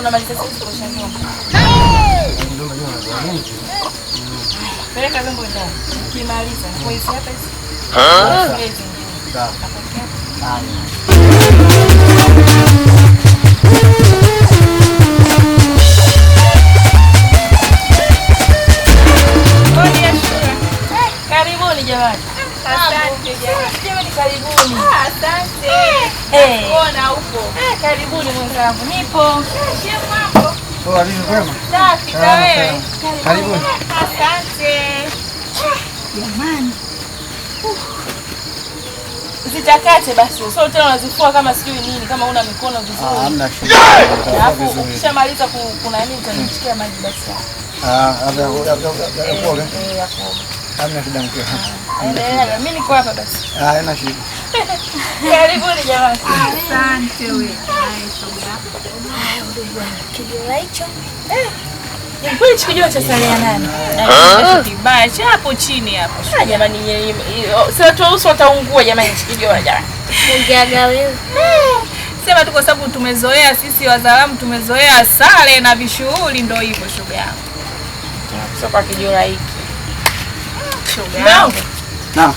Namaliza sasa kuosha vyombo. Peleka vyombo ndani. Ukimaliza, nguo hizi hapa hizi. Hizi zingine. Sawa. Hodi Ashura. Karibuni jamani. Asante jamani. Jamani karibuni. Asante. Eh. Ona huko. Karibuni mwenzangu. Nipo. Shemu mambo. Poa, vipi kwema? Safi na Salama, wewe. salama. Karibuni. Asante. Jamani. Zitakate basi. Sio tena unazifua kama sijui nini, kama una mikono Ah, vizuri. hamna shida. Alafu Vizuri. ukishamaliza kuna nini utanichikia maji basi. Ah, hapa ya kuoga. Eh, ya kuoga. Hamna shida mkeo. Endelea, mimi niko hapa basi. Ah, haina shida. Karibuni jamani. Asante wewe. Kijola hicho. Kweli chikijua cha sare ya nani? Kibaya cha hapo chini hapo. Ah, jamani sasa watu weusi wataungua jamani chikijua jamani. Ungeaga wewe. Sema tu kwa sababu tumezoea sisi Wazalamu tumezoea sare na vishughuli ndio hivyo shoga yangu. Sio kwa kijola hiki. Shoga yangu. Naam.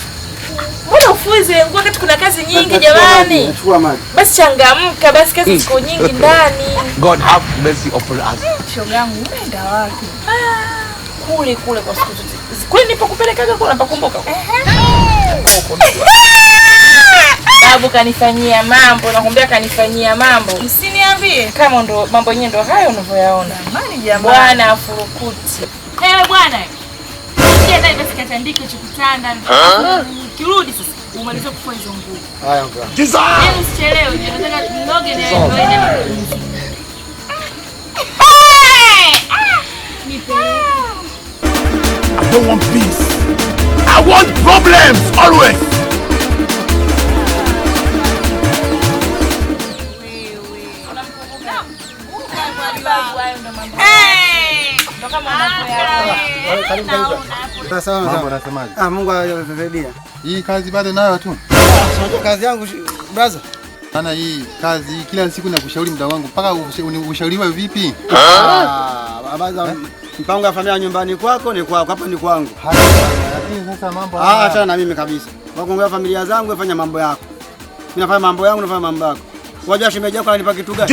Mbona ufui zile nguo wakati kuna kazi nyingi jamani? Nachukua maji. Basi changamka basi, kazi ziko nyingi ndani. God have mercy upon us. Shoga yangu umeenda wapi? Kule kule kwa siku zote. Kule nilipokupelekaga kule napakumbuka. Huko. Babu kanifanyia mambo, nakwambia kanifanyia mambo. Usiniambie. Kama ndo mambo yenyewe ndo hayo unavyoyaona. Jamani jamani. Bwana afurukuti. Eh bwana. Ingia ndani basi katandike hicho kitanda. Kirudi sasa umalize kufua hizo nguo. Haya mkeo. Yaani usichelewe, nataka nioge na niende mapumziko. I don't want peace. I want problems always. Babu, hayo ndo mambo. Ndo kama unavyoyaona. Karibu karibu. Sawa Mambo sawa. nasemaje? Ah, Mungu awasaidie. Hii kazi bado nayo tu. Unajua kazi yangu brother. Maana hii kazi hii kila siku nakushauri mda wangu mpaka ushauriwe vipi? Ah, brother, mpango wa familia nyumbani kwako ni kwako, hapa ni kwangu. Haya, lakini sasa mambo Ah, haya. achana na mimi kabisa. Wakuongea familia zangu, fanya mambo yako. Mimi nafanya mambo yangu, nafanya mambo yako. Wajua shemeji yako ananipa kitu gani?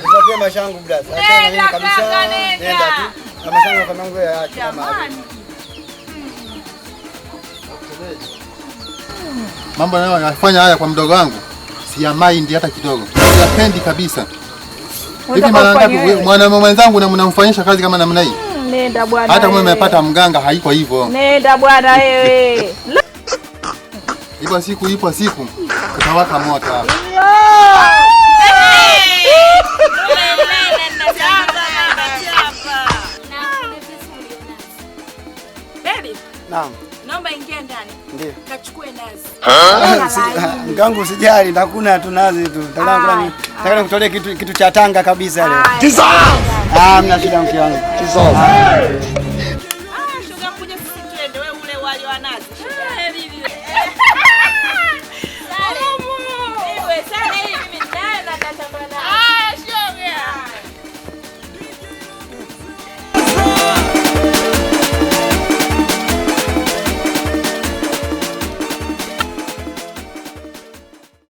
Nipatie maisha yangu brother. Achana na mimi kabisa. Kaka, nenda. Nenda tu. Na maisha yangu kama yangu yaache kama hapo. Mambo nayo yanafanya haya kwa mdogo wangu. Siyamaindi hata kidogo. Siyapendi kabisa. Hivi mara ngapi mwanamume mwenzangu na mnamfanyisha kazi kama namna hii? Nenda bwana. Hata kama umepata mganga haiko hivyo. Nenda bwana wewe. Ipo siku utawaka moto hapa. Baby, Naam, naomba ingia ndani. ndio. Kachukue nazi. Mkangu usijali, ndakuna tu nazi tu. Nataka nikutolee kitu cha Tanga kabisa leo. Ah, mna shida mke wangu. Jesus.